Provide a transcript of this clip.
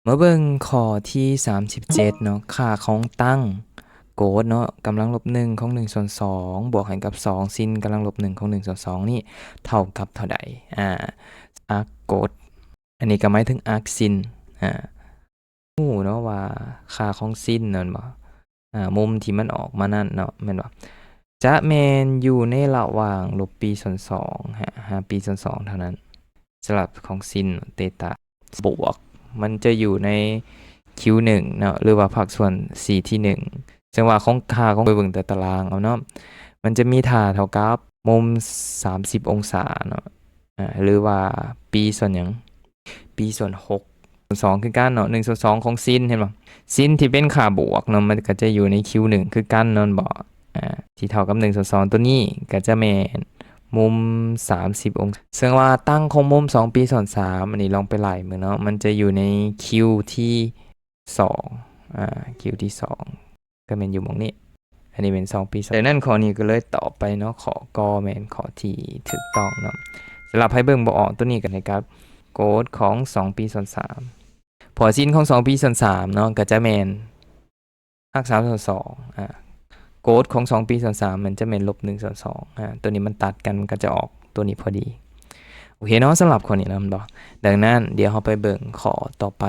ມາເບິ່ງຂໍ້ທີສາມສິບເຈັດເນາະ ຄ່າຂອງຕັ້ງໂກດເນາະ ກຳລັງລົບໜຶ່ງຂອງໜຶ່ງສ່ວນສອງ ບວກໃຫ້ກັບສອງ ຊິນກຳລັງລົບໜຶ່ງຂອງໜຶ່ງສ່ວນສອງນີ້ ເທົ່າກັບເທົ່າໃດ? ອາ ອາກໂກດ ອັນນີ້ກໍໝາຍເຖິງອາກຊິນ ອາ ຮູ້ເນາະວ່າຄ່າຂອງຊິນນັ້ນບໍ່ ອາ ມຸມທີ່ມັນອອກມານັ້ນເນາະ ແມ່ນບໍ່? ຈະແມ່ນຢູ່ໃນລະຫວ່າງລົບປີສ່ວນສອງ ຫາ ຫາປີສ່ວນສອງເທົ່ານັ້ນ ສຳລັບຂອງຊິນເຕຕາ ບວກ ມັນຈະຢູ່ໃນຄິວໜຶ່ງເນາະ ຫຼືວ່າພາກສ່ວນຊີທີໜຶ່ງ ເຊິ່ງວ່າຂອງ ຄ່າຂອງ ໄປເບິ່ງແຕ່ຕາລາງເອົາເນາະ ມັນຈະມີທ່າເທົ່າກັບມຸມສາມສິບອົງສາເນາະ ອາ ຫຼືວ່າປີສ່ວນຫຍັງ? ປີສ່ວນຫົກ ສ່ວນສອງຄືກັນເນາະ ໜຶ່ງສ່ວນສອງຂອງຊິນ ເຫັນບໍ່? ຊິນທີ່ເປັນຄ່າບວກເນາະ ມັນກໍຈະຢູ່ໃນຄິວໜຶ່ງຄືກັນແມ່ນບໍ່? ອາ ທີ່ເທົ່າກັບໜຶ່ງສ່ວນສອງ ຕົວນີ້ກໍຈະແມ່ນມຸມສາມສິບອົງສາ ເຊິ່ງວ່າຕັ້ງຂອງມຸມສອງປີສ່ວນສາມ ອັນນີ້ລອງໄປໄລ່ເບິ່ງເນາະ ມັນຈະຢູ່ໃນຄິວທີສອງ ອາ ຄິວທີສອງ ກໍແມ່ນຢູ່ໝ່ອງນີ້ ອັນນີ້ແມ່ນສອງປີ ດັ່ງນັ້ນຂໍ້ນີ້ກໍເລີຍຕອບໄປເນາະ ຂໍ້ ກໍແມ່ນຂໍ້ທີ່ຖືກຕ້ອງເນາະ. ສຳລັບໃຜເບິ່ງບໍ່ອອກ ຕົວນີ້ກໍໃຫ້ກັບໂກດຂອງສອງປີສ່ວນສາມ ເພາະຊິນຂອງສອງປີສ່ວນສາມເນາະ ກໍຈະແມ່ນ ອາກສາມສ່ວນສອງ ອາ ໂກດຂອງສອງປີສ່ວນສາມ ມັນຈະແມ່ນລົບໜຶ່ງສ່ວນສອງ ອາ ຕົວນີ້ມັນຕັດກັນ ມັນກໍຈະອອກຕົວນີ້ພໍດີ. ໂອເຄເນາະ ສຳລັບຂໍ້ນີ້ນະ ແມ່ນບໍ່? ດັ່ງນັ້ນ ດຽວເຮົາໄປເບິ່ງຂໍ້ຕໍ່ໄປ